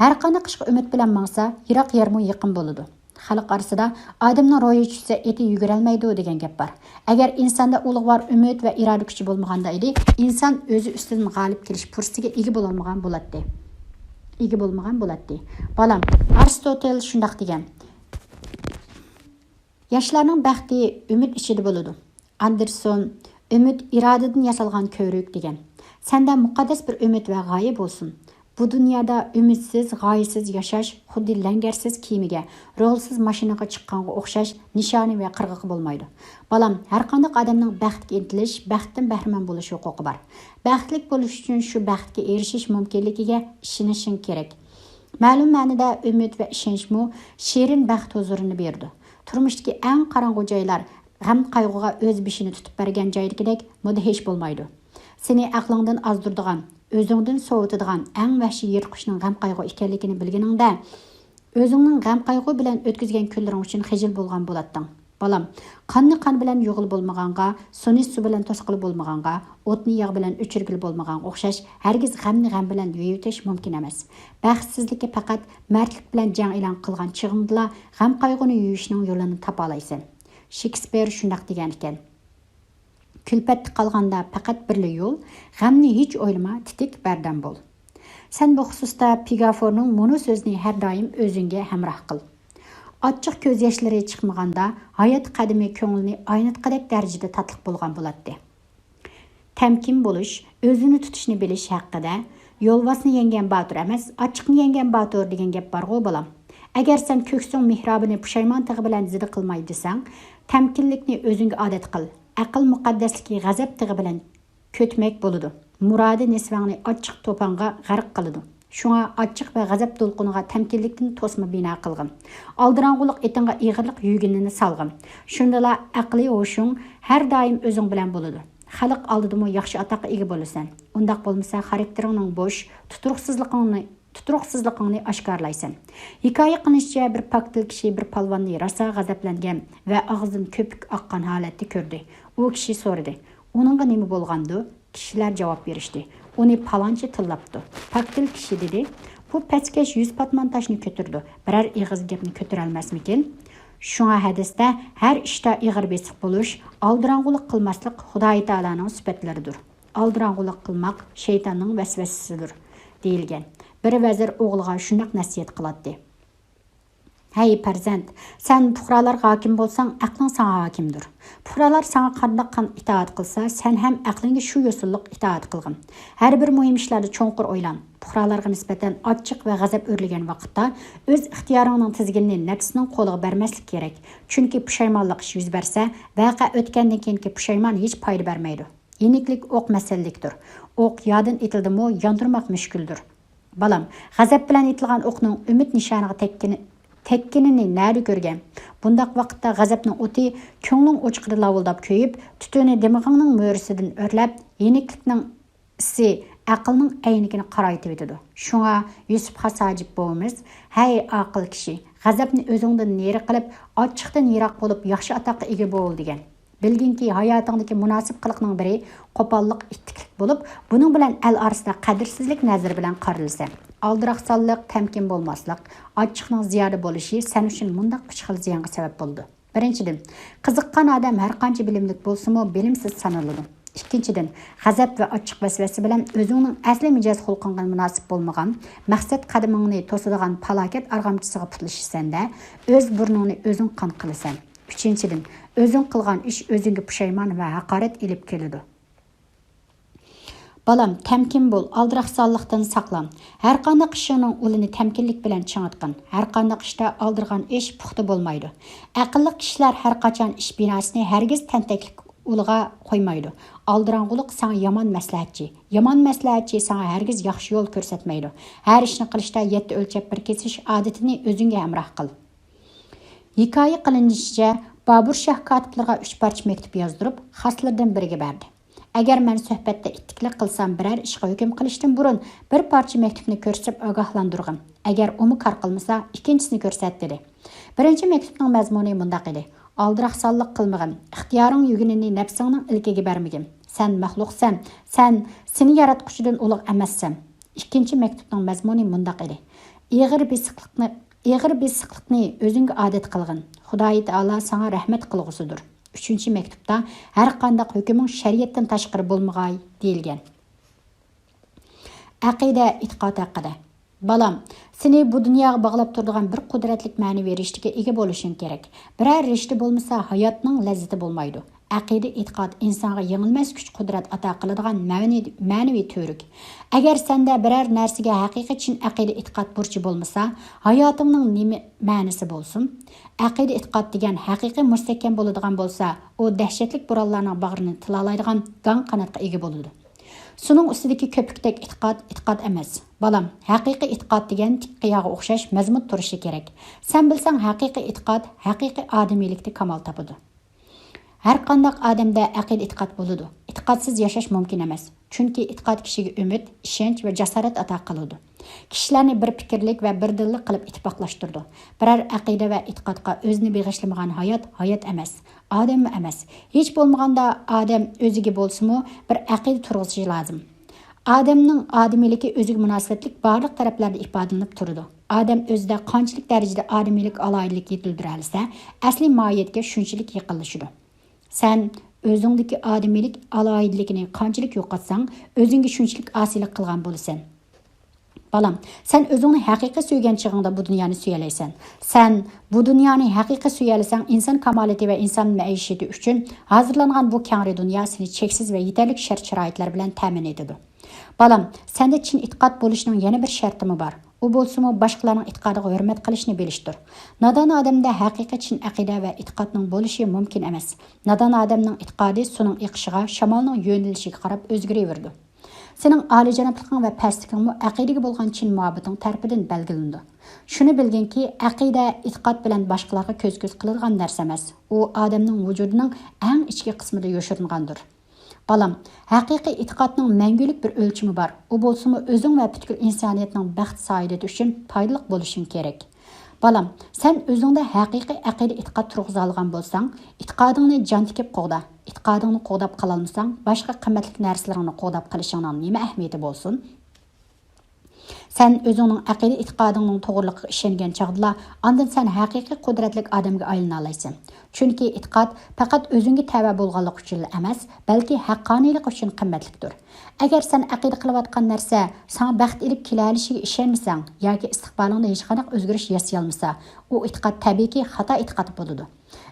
ھەر قانداق ئىشقا ئۈمىد بىلەن ماڭسا، يىراق يەرمۇ يېقىن بولىدۇ. خەلق ئارىسىدا «ئادەمنىڭ روھى چۈشسە، ئېتى يۈگۈرەلمەيدۇ» دېگەن گەپ بار. ئەگەر ئىنساندا ئۇلۇغۋار ئۈمىد ۋە ئىرادە كۈچى بولمىغاندا ئىدى، ئىنسان ئۆزى ئۈستىدىن غالىب كېلىش پۇرسىتىگە ئىگە بولالمىغان بولاتتى. ئىگە بولمىغان بولاتتى. بالام، ئارستوتېل شۇنداق دېگەن. ياشلارنىڭ بەختى ئۈمىد ئىچىدە بولىدۇ. ئاندېرسون، «ئۈمىد ئىرادىدىن ياسالغان كۆۋرۈك» دېگەن. سەندە مۇقەددەس بىر ئۈمىد ۋە غايە بولسۇن. بۇ دۇنيادا ئۈمىدسىز، غايىسىز ياشاش خۇددى لەڭگەرسىز كېمىگە، رولسىز ماشىنىغا چىققانغا ئوخشاش، نىشانى ۋە قىرغىقى بولمايدۇ. بالام، ھەرقانداق ئادەمنىڭ بەختكە ئىنتىلىش، بەختتىن بەھرىمەن بولۇش ھوقۇقى بار. بەختلىك بولۇش ئۈچۈن شۇ بەختكە ئېرىشىش مۇمكىنلىكىگە ئىشىنىشىڭ كېرەك. مەلۇم مەنىدە ئۈمىد ۋە ئىشەنچمۇ شېرىن بەخت ھۇزۇرىنى بېرىدۇ. تۇرمۇشتىكى ئەڭ قاراڭغۇ جايلار غەم-قايغۇغا ئۆز بېشىنى تۇتۇپ بەرگەن جايدىكىدەك مۇدھىش بولمايدۇ. سېنى ئەقلىڭدىن ئازدۇرىدىغان، ئۆزۈڭدىن سوۋۇتىدىغان ئەڭ ۋەھشىي يىرتقۇچنىڭ غەم-قايغۇ ئىكەنلىكىنى بىلگىنىڭدە، ئۆزۈڭنىڭ غەم-قايغۇ بىلەن ئۆتكۈزگەن كۈنلىرىڭ ئۈچۈن خىجىل بولغان بولاتتىڭ. بالام، قاننى قان بىلەن يۇغىلى بولمىغانغا، سۇنى سۇ بىلەن توسقىلى بولمىغانغا، ئوتنى ياغ بىلەن ئۆچۈرگىلى بولمىغانغا ئوخشاش، ھەرگىز غەمنى غەم بىلەن يويۇۋېتىش مۇمكىن ئەمەس. بەختسىزلىككە پەقەت مەردلىك بىلەن جەڭ ئېلان قىلغان چېغىڭدىلا غەم-قايغۇنى يويۇشنىڭ يولىنى تاپالايسەن. شېكسپىر شۇنداق دېگەنىكەن. كۈلپەتتە قالغاندا پەقەت بىرلا يول، غەمنى ھېچ ئويلىما، تىتىك بەردەم بول. سەن بۇ خۇسۇستا پىگافورنىڭ مۇنۇ سۆزىنى ھەر دائىم ئۆزۈڭگە ھەمراھ قىل. ئاچچىق كۆز ياشلىرى چىقمىغاندا، ھايات قەدىمى كۆڭۈلنى ئاينىتقۇدەك دەرىجىدە تاتلىق بولغان بولاتتى. تەمكىن بولۇش، ئۆزىنى تۇتۇشنى بىلىش ھەققىدە، «يولۋاسنى يەڭگەن باتۇر ئەمەس، ئاچچىقنى يەڭگەن باتۇر» دېگەن گەپ بارغۇ، بالام. ئەگەر سەن كۆكسىڭ مېھرابىنى پۇشايمان تىغى بىلەن زىدە قىلماي دېسەڭ، تەمكىنلىكنى ئۆزۈڭگە ئادەت قىل. ئەقىل مۇقەددەسلىكى غەزەپ تىغى بىلەن كۆتمەك بولىدۇ. مۇرادى نېسىۋەڭنى ئاچچىق توپانغا غەرق قىلىدۇ. شۇڭا ئاچچىق ۋە غەزەپ دولقۇنىغا تەمكىنلىكتىن توسما بىنا قىلغىن. ئالدىراڭغۇلۇق ئېتىڭغا ئېغىرلىق يۈگىنىنى سالغىن. شۇندىلا ئەقلىي ھوشۇڭ ھەر دائىم ئۆزۈڭ بىلەن بولىدۇ. خەلق ئالدىدىمۇ ياخشى ئاتاققا ئىگە بولىسەن. ئۇنداق بولمىسا، خاراكتېرىڭنىڭ بوش، تۇتۇرۇقسىزلىقىڭنى، تۇتۇرۇقسىزلىقىڭنى ئاشكارىلايسەن. ھېكايە قىلىنىشىچە، بىر پاكتىل كىشى بىر پالۋاننى راسا غەزەپلەنگەن ۋە ئاغزىدىن كۆپۈك ئاققان ھالەتتە كۆردى. ئۇ كىشى سورىدى، «ئۇنىڭغا نېمە بولغاندۇ؟» كىشىلەر جاۋاب بېرىشتى، ئۇنى پالانچى تىللاپتۇ. پاكتىل كىشى دېدى، بۇ پەسكەش يۈز پاتمان تاشنى كۆتۈرىدۇ، بىرەر ئېغىز گەپنى كۆتۈرەلمەسمىكىن؟ شۇڭا ھەدىستە ھەر ئىشتا ئېغىر بېسىق بولۇش، ئالدىراڭغۇلۇق قىلماسلىق خۇدايى تائالانىڭ سۈپەتلىرىدۇر. ئالدىراڭغۇلۇق قىلماق شەيتاننىڭ ۋەسۋەسىسىدۇر، دېيىلگەن. بىر ۋەزىر ئوغلىغا شۇنداق نەسىھەت قىلاتتى. ھەي پەرزەنت، سەن پۇقرالارغا ھاكىم بولساڭ، ئەقلىڭ ساڭا ھاكىمدۇر. پۇقرالار ساڭا قانداق قان ئىتائەت قىلسا، سەن ھەم ئەقلىڭگە شۇ يوسۇنلۇق ئىتائەت قىلغىن. ھەر بىر مۇھىم ئىشلاردا چوڭقۇر ئويلان. پۇقرالارغا نىسبەتەن ئاچچىق ۋە غەزەپ ئۆرلىگەن ۋاقىتتا، ئۆز ئىختىيارىڭنىڭ تىزگىنىنى نەپسىنىڭ قولىغا بەرمەسلىك كېرەك. چۈنكى پۇشايمانلىق ئىش يۈز بەرسە، ۋەقە ئۆتكەندىن كېيىنكى پۇشايمان ھېچ پايدا بەرمەيدۇ. يېنىكلىك ئوق مەسەللىكتۇر. ئوق يادىن ئېتىلدىمۇ، ياندۇرماق مۈشكۈلدۇر. بالام، غەزەپ بىلەن ئېتىلغان ئوقنىڭ ئۈمىد نىشانىغا تەگكىنى، تەگكىنىنى نەدە كۆرگەن؟ بۇنداق ۋاقىتتا غەزەپنىڭ ئوتى كۆڭلۈڭ ئوچىقىدا لاۋۇلداپ كۆيۈپ، تۈتۈنى دىمىقىڭنىڭ مۈرىسىدىن ئۆرلەپ، يېنىكلىكنىڭ ئىسسى ئەقىلنىڭ ئەينىكىنى قارايتىۋېتىدۇ. شۇڭا يۈسۈپ خاس ھاجىپ بوۋىمىز، ھەي ئاقىل كىشى، غەزەپنى ئۆزۈڭدىن نېرى قىلىپ، ئاچچىقتىن يىراق بولۇپ، ياخشى ئاتاققا ئىگە بول، دېگەن. بىلگىنكى، ھاياتىڭدىكى مۇناسىپ قىلىقنىڭ بىرى قوپاللىق، ئىتتىكلىك بولۇپ، بۇنىڭ بىلەن ئەل ئارىسىدا قەدىرسىزلىك نەزىرى بىلەن قارىلىسەن. ئالدىراقسانلىق، تەمكىن بولماسلىق، ئاچچىقنىڭ زىيادە بولۇشى سەن ئۈچۈن مۇنداق ئۈچ خىل زىيانغا سەۋەب بولىدۇ. بىرىنچىدىن، قىزىققان ئادەم ھەرقانچە بىلىملىك بولسىمۇ، بىلىمسىز سانىلىدۇ. ئىككىنچىدىن، غەزەپ ۋە ئاچچىق ۋەسۋەسە بىلەن ئۆزۈڭنىڭ ئەسلى مىجەز خۇلقۇڭغا مۇناسىپ بولمىغان، مەقسەت قەدىمىڭنى توسىدىغان پالاكەت ئارغامچىسىغا پۇتلىشىسەن-دە، ئۆز بۇرنۇڭنى ئۆزۈڭ قان قىلىسەن. ئۈچىنچىدىن، ئۆزۈڭ قىلغان ئىش ئۆزۈڭگە پۇشايمان ۋە ھاقارەت ئېلىپ كېلىدۇ. بالام، تەمكىن بول، ئالدىراقسانلىقتىن ساقلان. ھەرقانداق ئىشىڭنىڭ ئۇلىنى تەمكىنلىك بىلەن چىڭىتقىن. ھەرقانداق ئىشتا ئالدىرىغان ئىش پۇختا بولمايدۇ. ئەقىللىق كىشىلەر ھەرقاچان ئىش بىناسىنى ھەرگىز تەنتەكلىك ئۇلىغا قويمايدۇ. ئالدىراڭغۇلۇق ساڭا يامان مەسلىھەتچى. يامان مەسلىھەتچى ساڭا ھەرگىز ياخشى يول كۆرسەتمەيدۇ. ھەر ئىشنى قىلىشتا يەتتە ئۆلچەپ بىر كېسىش ئادىتىنى ئۆزۈڭگە ھەمراھ قىل. ھېكايە قىلىنىشىچە، بابۇر شاھ كاتىپلىرىغا ئۈچ پارچە مەكتۇپ يازدۇرۇپ، خاسلىرىدىن بىرىگە بەردى. ئەگەر مەن سۆھبەتتە ئىتتىكلىك قىلسام، بىرەر ئىشقا ھۆكۈم قىلىشتىن بۇرۇن بىر پارچە مەكتۇپنى كۆرسىتىپ ئاگاھلاندۇرغىن. ئەگەر ئۇمۇ كار قىلمىسا، ئىككىنچىسىنى كۆرسەت، دېدى. بىرىنچى مەكتۇپنىڭ مەزمۇنى مۇنداق ئىدى: ئالدىراقسانلىق قىلمىغىن، ئىختىيارىڭ يۈگىنىنى نەپسىڭنىڭ ئىلكىگە بەرمىگىن. سەن مەخلۇقسەن، سەن سېنى ياراتقۇچىدىن ئۇلۇغ ئەمەسسەن. ئىككىنچى مەكتۇپنىڭ مەزمۇنى مۇنداق ئىدى: ئېغىر بېسىقلىقنى، ئېغىر بېسىقلىقنى ئۆزۈڭگە ئادەت قىلغىن. خۇدايى تائالا ساڭا رەھمەت قىلغۇسىدۇر. ئۈچىنچى مەكتۇپتا ھەرقانداق ھۆكۈمۈڭ شەرىئەتتىن تاشقىرى بولمىغاي، دېيىلگەن. ئەقىدە، ئېتىقاد ھەققىدە. بالام، سېنى بۇ دۇنياغا باغلاپ تۇرىدىغان بىر قۇدرەتلىك مەنىۋى رىشتىگە ئىگە بولۇشۇڭ كېرەك. بىرەر رىشتە بولمىسا، ھاياتنىڭ لەززىتى بولمايدۇ. ئەقىدە، ئېتىقاد ئىنسانغا يېڭىلمەس كۈچ-قۇدرەت ئاتا قىلىدىغان مەنىۋى، مەنىۋى تۈۋرۈك. ئەگەر سەندە بىرەر نەرسىگە ھەقىقىي چىن ئەقىدە، ئېتىقاد بۇرچى بولمىسا، ھاياتىڭنىڭ نېمە مەنىسى بولسۇن؟ ئەقىدە، ئېتىقاد دېگەن ھەقىقىي مۇستەھكەم بولىدىغان بولسا، ئۇ دەھشەتلىك بورانلارنىڭ باغرىنى تىلالايدىغان گاڭ قاناتقا ئىگە بولىدۇ. سۇنىڭ ئۈستىدىكى كۆپۈكتەك ئېتىقاد، ئېتىقاد ئەمەس. بالام، ھەقىقىي ئېتىقاد دېگەن تىك قىياغا ئوخشاش مەزمۇت تۇرۇشى كېرەك. سەن بىلسەڭ، ھەقىقىي ئېتىقاد ھەقىقىي ئادىمىيلىكتە كامال تاپىدۇ. ھەرقانداق ئادەمدە ئەقىدە-ئېتىقاد بولىدۇ. ئېتىقادسىز ياشاش مۇمكىن ئەمەس. چۈنكى ئېتىقاد كىشىگە ئۈمىد، ئىشەنچ ۋە جاسارەت ئاتا قىلىدۇ. كىشىلەرنى بىر پىكىرلىك ۋە بىر دىللىق قىلىپ ئىتتىپاقلاشتۇرىدۇ. بىرەر ئەقىدە ۋە ئېتىقادقا ئۆزىنى بېغىشلىمىغان ھايات، ھايات ئەمەس، ئادەممۇ ئەمەس. ھېچ بولمىغاندا ئادەم ئۆزىگە بولسىمۇ بىر ئەقىدە تۇرغۇزۇشى لازىم. ئادەمنىڭ ئادىمىيلىكى ئۆزىگە مۇناسىۋەتلىك بارلىق تەرەپلەردە ئىپادىلىنىپ تۇرىدۇ. ئادەم ئۆزىدە قانچىلىك دەرىجىدە ئادىمىيلىك ئالاھىدىلىكى يېتىلدۈرەلىسە، ئەسلىي ماھىيەتكە شۇنچىلىك يېقىنلىشىدۇ. سەن ئۆزۈڭدىكى ئادىمىيلىك ئالاھىدىلىكىنى قانچىلىك يوقاتساڭ، ئۆزۈڭگە شۇنچىلىك ئاسىيلىق قىلغان بولىسەن. بالام، سەن ئۆزۈڭنى ھەقىقىي سۆيگەن چېغىڭدا بۇ دۇنيانى سۆيەلەيسەن. سەن بۇ دۇنيانى ھەقىقىي سۆيەلىسەڭ، ئىنسان كامالىتى ۋە ئىنسان مەئىشىيىتى ئۈچۈن ھازىرلانغان بۇ كەڭرى دۇنيا سېنى چەكسىز ۋە يېتەرلىك شەرت-شارائىتلار بىلەن تەمىن ئېتىدۇ. بالام، سەندە چىن ئېتىقاد بولۇشنىڭ يەنە بىر شەرتىمۇ بار. ئۇ بولسىمۇ باشقىلارنىڭ ئېتىقادىغا ھۆرمەت قىلىشنى بىلىشتۇر. نادان ئادەمدە ھەقىقىي چىن ئەقىدە ۋە ئېتىقادنىڭ بولۇشى مۇمكىن ئەمەس. نادان ئادەمنىڭ ئېتىقادى سۇنىڭ ئېقىشىغا، شامالنىڭ يۆنىلىشىگە قاراپ ئۆزگىرىۋېرىدۇ. سېنىڭ ئالىيجانابلىقىڭ ۋە پەسلىكىڭمۇ ئەقىدىگە بولغان چىن مۇھەببىتىڭ تەرىپىدىن بەلگىلىنىدۇ. شۇنى بىلگىنكى، ئەقىدە، ئېتىقاد بىلەن باشقىلارغا كۆز-كۆز قىلىدىغان نەرسە ئەمەس. ئۇ ئادەمنىڭ ۋۇجۇدىنىڭ ئەڭ ئىچكى قىسمىدا يوشۇرۇنغاندۇر. بالام، ھەقىقىي ئېتىقادنىڭ مەڭگۈلۈك بىر ئۆلچىمى بار. ئۇ بولسىمۇ ئۆزۈڭ ۋە پۈتكۈل ئىنسانىيەتنىڭ بەخت سائادىتى ئۈچۈن پايدىلىق بولۇشۇڭ كېرەك. بالام، سەن ئۆزۈڭدە ھەقىقىي ئەقىدە ئېتىقاد تۇرغۇزالىغان بولساڭ، ئېتىقادىڭنى جان تىكىپ قوغدا. ئېتىقادىڭنى قوغداپ قالالمىساڭ، باشقا قىممەتلىك نەرسىلىرىڭنى قوغداپ قېلىشىڭنىڭ نېمە ئەھمىيىتى بولسۇن؟ سەن ئۆزۈڭنىڭ ئەقىدە ئېتىقادىڭنىڭ توغرىلىقىغا ئىشەنگەن چاغدىلا، ئاندىن سەن ھەقىقىي قۇدرەتلىك ئادەمگە ئايلىنالايسەن. چۈنكى ئېتىقاد پەقەت ئۆزۈڭگە تەۋە بولغانلىقى ئۈچۈنلا ئەمەس، بەلكى ھەققانىيلىقى ئۈچۈن قىممەتلىكتۇر. ئەگەر سەن ئەقىدە قىلىۋاتقان نەرسە ساڭا بەخت ئېلىپ كېلەلىشىگە ئىشەنمىسەڭ ياكى ئىستىقبالىڭدا ھېچقانداق ئۆزگىرىش ياسىيالمىسا، ئۇ ئېتىقاد تەبىئىيكى خاتا ئېتىقاد بولىدۇ.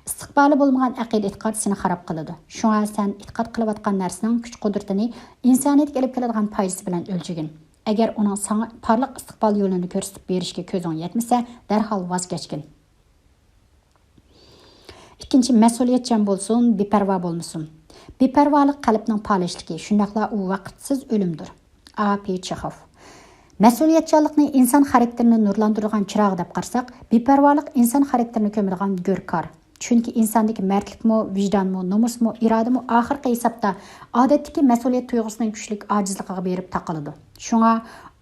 ئىستىقبالى بولمىغان ئەقىدە ئېتىقاد سېنى خاراب قىلىدۇ. شۇڭا سەن ئېتىقاد قىلىۋاتقان نەرسىنىڭ كۈچ قۇدرىتىنى ئىنسانىيەتكە ئېلىپ كېلىدىغان پايدىسى بىلەن ئۆلچىگىن. ئەگەر ئۇنىڭ ساڭا پارلاق ئىستىقبال يولىنى كۆرسىتىپ بېرىشىگە كۆزۈڭ يەتمىسە، دەرھال ۋاز كەچكىن. ئىككىنچى، مەسئۇلىيەتچان بولسۇن، بىپەرۋا بولمىسۇن. بىپەرۋالىق قەلبنىڭ پالەچلىكى، شۇنداقلا ئۇ ۋاقىتسىز ئۆلۈمدۇر. ئا پ چېخوف. مەسئۇلىيەتچانلىقنى ئىنسان خاراكتېرىنى نۇرلاندۇرىدىغان چىراغ دەپ قارىساق، بىپەرۋالىق ئىنسان خاراكتېرىنى كۆمىدىغان گۆر كار. چۈنكى ئىنساندىكى مەردلىكمۇ، ۋىجدانمۇ، نومۇسمۇ، ئىرادىمۇ ئاخىرقى ھېسابتا ئادەتتىكى مەسئۇلىيەت تۇيغۇسىنىڭ كۈچلۈك ئاجىزلىقىغا بېرىپ تاقىلىدۇ. شۇڭا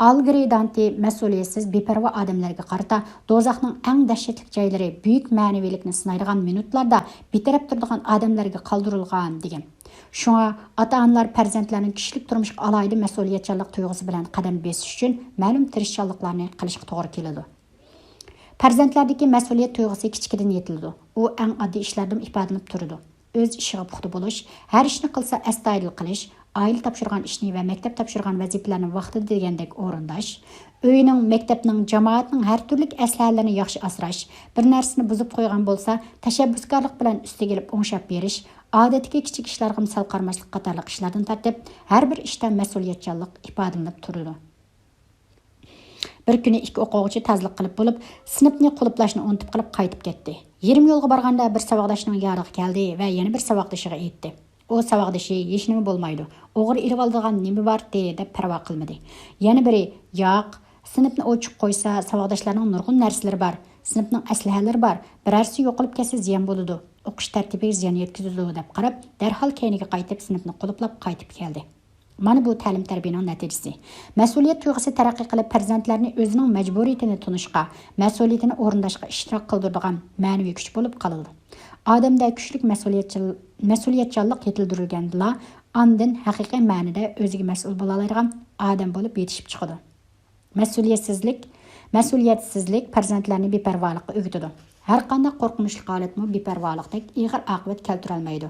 ئالگرى دانتى مەسئۇلىيەتسىز، بىپەرۋا ئادەملەرگە قارىتا دوزاخنىڭ ئەڭ دەھشەتلىك جايلىرى، بۈيۈك مەنىۋىيلىكنى سىنايدىغان مىنۇتلاردا بىتەرەپ تۇرىدىغان ئادەملەرگە قالدۇرۇلغان، دېگەن. شۇڭا ئاتا-ئانىلار پەرزەنتلەرنىڭ كىشىلىك تۇرمۇشقا ئالاھىدە مەسئۇلىيەتچانلىق تۇيغۇسى بىلەن قەدەم بېسىش ئۈچۈن مەلۇم تىرىشچانلىقلارنى قىلىشقا توغرا كېلىدۇ. پەرزەنتلەردىكى مەسئۇلىيەت تۇيغۇسى كىچىكىدىن يېتىلىدۇ. ئۇ ئەڭ ئاددىي ئىشلاردىن ئىپادىلىنىپ تۇرىدۇ. ئۆز ئىشىغا پۇختا بولۇش، ھەر ئىشنى قىلسا ئەستايىدىل قىلىش، ئائىلە تاپشۇرغان ئىشنى ۋە مەكتەپ تاپشۇرغان ۋەزىپىلەرنى ۋاقتىدا دېگەندەك ئورۇنداش، ئۆينىڭ، مەكتەپنىڭ، جامائەتنىڭ ھەر تۈرلۈك ئەسلىھەلىرىنى ياخشى ئاسراش، بىر نەرسىنى بۇزۇپ قويغان بولسا تەشەببۇسكارلىق بىلەن ئۈستىگە ئېلىپ ئوڭشاپ بېرىش، ئادەتتىكى كىچىك ئىشلارغىمۇ سەل قارىماسلىق قاتارلىق ئىشلاردىن تارتىپ، ھەر بىر ئىشتا مەسئۇلىيەتچانلىق ئىپادىلىنىپ تۇرىدۇ. بىر كۈنى ئىككى ئوقۇغۇچى تازىلىق قىلىپ بولۇپ، سىنىپنى قۇلۇپلاشنى ئۇنتۇپ قېلىپ قايتىپ كەتتى. يېرىم يولغا بارغاندا بىر ساۋاقداشنىڭ يانىغا كەلدى ۋە يەنە بىر ساۋاقدىشىغا ئېيتتى. ئۇ ساۋاقدىشى ھېچنېمە بولمايدۇ، ئوغرى ئېلىۋالىدىغان نېمە بارتى دەپ پەرۋا قىلمىدى. يەنە بىرى، ياق، سىنىپنى ئوچۇق قويسا ساۋاقداشلارنىڭ نۇرغۇن نەرسىلىرى بار، سىنىپنىڭ ئەسلىھەلىرى بار، بىرەرسى يوقىلىپ كەتسە زىيان بولىدۇ، ئوقۇش تەرتىپىگە زىيان يەتكۈزىدۇ دەپ قاراپ، دەرھال كەينىگە قايتىپ سىنىپنى قۇلۇپلاپ قايتىپ كەلدى. مانا بۇ تەلىم-تەربىيەنىڭ نەتىجىسى. مەسئۇلىيەت تۇيغۇسى تەرەققىي قىلىپ، پەرزەنتلەرنى ئۆزىنىڭ مەجبۇرىيىتىنى تونۇشقا، مەسئۇلىيىتىنى ئورۇنداشقا ئىشتىراك قىلدۇرىدىغان مەنىۋى كۈچ بولۇپ قالىدۇ. ئادەمدە كۈچلۈك مەسئۇلىيەتچىل-، مەسئۇلىيەتچانلىق يېتىلدۈرۈلگەندىلا، ئاندىن ھەقىقىي مەنىدە ئۆزىگە مەسئۇل بولالايدىغان ئادەم بولۇپ يېتىشىپ چىقىدۇ. مەسئۇلىيەتسىزلىك، مەسئۇلىيەتسىزلىك پەرزەنتلەرنى بىپەرۋالىققا ئۆگىتىدۇ. ھەرقانداق قورقۇنچلۇق ھالەتمۇ بىپەرۋالىقتەك ئېغىر ئاقىۋەت كەلتۈرەلمەيدۇ.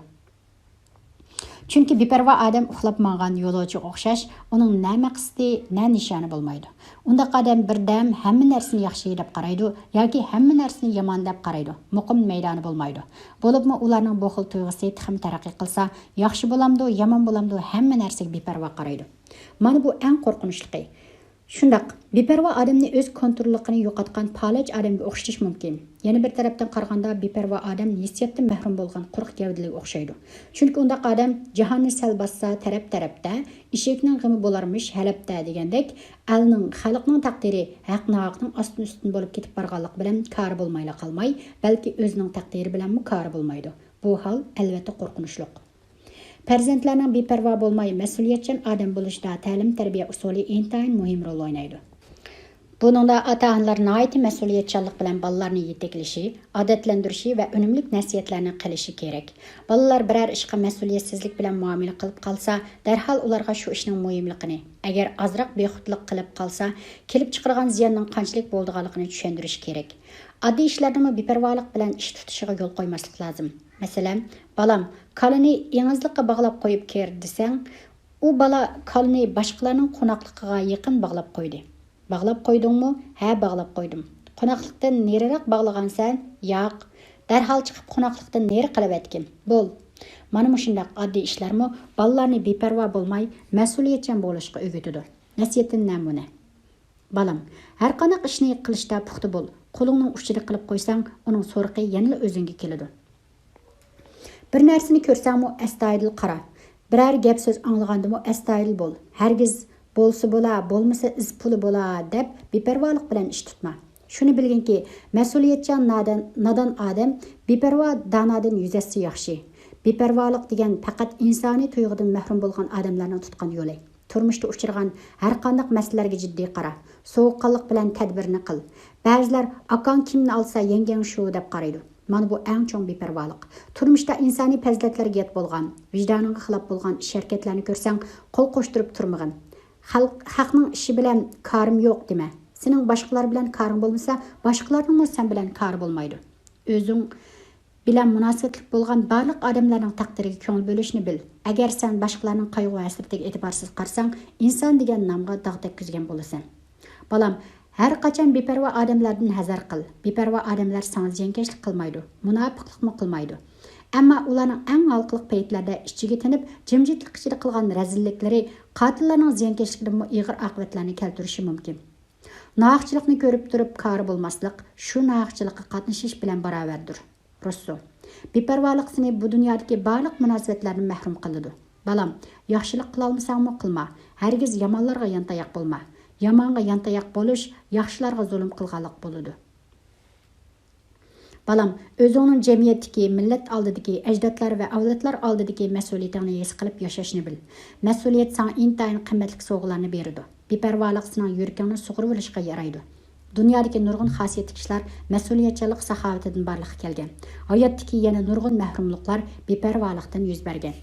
چۈنكى بىپەرۋا ئادەم ئۇخلاپ ماڭغان يولۇچىغا ئوخشاش، ئۇنىڭ نە مەقسىتى، نە نىشانى بولمايدۇ. ئۇنداق ئادەم بىردەم ھەممە نەرسىنى ياخشى دەپ قارايدۇ ياكى ھەممە نەرسىنى يامان دەپ قارايدۇ، مۇقىم مەيدانى بولمايدۇ. بولۇپمۇ ئۇلارنىڭ بۇ خىل تۇيغۇسى تېخىمۇ تەرەققىي قىلسا، ياخشى بولامدۇ، يامان بولامدۇ، ھەممە نەرسىگە بىپەرۋا قارايدۇ. مانا بۇ ئەڭ قورقۇنچلۇقى. شۇنداق، بىپەرۋا ئادەمنى ئۆز كونتروللۇقىنى يوقاتقان پالەچ ئادەمگە ئوخشىتىش مۇمكىن. يەنە بىر تەرەپتىن قارىغاندا، بىپەرۋا ئادەم ھېسسىياتتىن مەھرۇم بولغان قۇرۇق گەۋدىلىگە ئوخشايدۇ. چۈنكى ئۇنداق ئادەم جاھاننى سەل باسسا تەرەپ-تەرەپتە، ئېشەكنىڭ غېمى بولارمىش ھەلەپتە دېگەندەك، ئەلنىڭ، خەلقنىڭ تەقدىرى ھەق-ناھەقنىڭ ئاستىن-ئۈستۈن بولۇپ كېتىپ بارغانلىقى بىلەن كارى بولمايلا قالماي، بەلكى ئۆزىنىڭ تەقدىرى بىلەنمۇ كارى بولمايدۇ. بۇ ھال ئەلۋەتتە قورقۇنچلۇق. پەرزەنتلەرنىڭ بىپەرۋا بولماي، مەسئۇلىيەتچان ئادەم بولۇشىدا تەلىم-تەربىيە ئۇسۇلى ئىنتايىن مۇھىم رول ئوينايدۇ. بۇنىڭدا ئاتا-ئانىلار ناھايىتى مەسئۇلىيەتچانلىق بىلەن بالىلارنى يېتەكلىشى، ئادەتلەندۈرۈشى ۋە ئۈنۈملۈك نەسىھەتلەرنى قىلىشى كېرەك. بالىلار بىرەر ئىشقا مەسئۇلىيەتسىزلىك بىلەن مۇئامىلە قىلىپ قالسا، دەرھال ئۇلارغا شۇ ئىشنىڭ مۇھىملىقىنى، ئەگەر ئازراق بىخۇدلۇق قىلىپ قالسا، كېلىپ چىقىدىغان زىياننىڭ قانچىلىك بولىدىغانلىقىنى چۈشەندۈرۈش كېرەك. ئاددىي ئىشلاردىمۇ بىپەرۋالىق بىلەن ئىش تۇتۇشىغا يول قويماسلىق لازىم. مەسىلەن، بالام، كالىنى ئېڭىزلىققا باغلاپ قويۇپ كىر دېسەڭ، ئۇ بالا كالىنى باشقىلارنىڭ قوناقلىقىغا يېقىن باغلاپ قويدى. باغلاپ قويدۇڭمۇ؟ ھە، باغلاپ قويدۇم. قوناقلىقتىن نېرىراق باغلىغانسەن؟ ياق. دەرھال چىقىپ قوناقلىقتىن نېرى قىلىۋەتكىن. بول. مانا مۇشۇنداق ئاددىي ئىشلارمۇ بالىلارنى بىپەرۋا بولماي، مەسئۇلىيەتچان بولۇشقا ئۆگىتىدۇ. نەسىھەتتىن نەمۇنە. بالام، ھەرقانداق ئىشنى قىلىشتا پۇختا بول، قولۇڭنىڭ ئۇچىدا قىلىپ قويساڭ، ئۇنىڭ سورىقى يەنىلا ئۆزۈڭگە كېلىدۇ. بىر نەرسىنى كۆرسەڭمۇ ئەستايىدىل قارا، بىرەر گەپ سۆز ئاڭلىغاندىمۇ ئەستايىدىل بول، ھەرگىز بولسا بولا، بولمىسا ئىز پۇلى بولا دەپ بىپەرۋالىق بىلەن ئىش تۇتما. شۇنى بىلگىنكى، مەسئۇلىيەتچان نادان، نادان ئادەم بىپەرۋا دانادىن يۈز ھەسسە ياخشى. بىپەرۋالىق دېگەن پەقەت ئىنسانىي تۇيغۇدىن مەھرۇم بولغان ئادەملەرنىڭ تۇتقان يولى. تۇرمۇشتا ئۇچرىغان ھەرقانداق مەسىلىلەرگە جىددىي قارا. سوغۇققانلىق بىلەن تەدبىرنى قىل. بەزىلەر «ئاكاڭ كىمنى ئالسا، يەڭگەڭ شۇ» دەپ قارايدۇ. مانا بۇ ئەڭ چوڭ بىپەرۋالىق. تۇرمۇشتا ئىنسانىي پەزىلەتلەرگە يات بولغان، ۋىجدانىڭغا خىلاپ بولغان ئىش-ھەرىكەتلەرنى كۆرسەڭ، قول قوشتۇرۇپ تۇرمىغىن. خەلق، خەقنىڭ ئىشى بىلەن كارىم يوق دېمە. سېنىڭ باشقىلار بىلەن كارىڭ بولمىسا، باشقىلارنىڭمۇ سەن بىلەن كارى بولمايدۇ. ئۆزۈڭ بىلەن مۇناسىۋەتلىك بولغان بارلىق ئادەملەرنىڭ تەقدىرىگە كۆڭۈل بۆلۈشنى بىل. ئەگەر سەن باشقىلارنىڭ قايغۇ-ھەسرىتىگە ئېتىبارسىز قارىساڭ، ئىنسان دېگەن نامغا داغ تەگكۈزگەن بولىسەن. بالام، ھەر قاچان بىپەرۋا ئادەملەردىن ھەزەر قىل. بىپەرۋا ئادەملەر ساڭا زىيانكەشلىك قىلمايدۇ، مۇناپىقلىقمۇ قىلمايدۇ. ئەمما ئۇلارنىڭ ئەڭ ھالقىلىق پەيتلەردە ئىچىگە تىنىپ، جىمجىتلىق ئىچىدە قىلغان رەزىللىكلىرى قاتىللارنىڭ زىيانكەشلىكىدىنمۇ ئېغىر ئاقىۋەتلەرنى كەلتۈرۈشى مۇمكىن. ناھەقچىلىقنى كۆرۈپ تۇرۇپ كارى بولماسلىق شۇ ناھەقچىلىققا قاتنىشىش بىلەن باراۋەردۇر. روسسو. بىپەرۋالىق سېنى بۇ دۇنيادىكى بارلىق مۇناسىۋەتلەردىن مەھرۇم قىلىدۇ. بالام، ياخشىلىق قىلالمىساڭمۇ قىلما. ھەرگىز يامانلارغا يانتاياق بولما. يامانغا يانتاياق بولۇش ياخشىلارغا زۇلۇم قىلغانلىق بولىدۇ. بالام، ئۆزۈڭنىڭ جەمئىيەتتىكى، مىللەت ئالدىدىكى، ئەجدادلار ۋە ئەۋلادلار ئالدىدىكى مەسئۇلىيىتىڭنى ھېس قىلىپ ياشاشنى بىل. مەسئۇلىيەت ساڭا ئىنتايىن قىممەتلىك سوۋغىلارنى بېرىدۇ. بىپەرۋالىق سېنىڭ يۈرىكىڭنى سۇغۇرۇۋېلىشقا يارايدۇ. دۇنيادىكى نۇرغۇن خاسىيەتلىك ئىشلار مەسئۇلىيەتچانلىق ساخاۋىتىدىن بارلىققا كەلگەن. ھاياتتىكى يەنە نۇرغۇن مەھرۇملۇقلار بىپەرۋالىقتىن يۈز بەرگەن.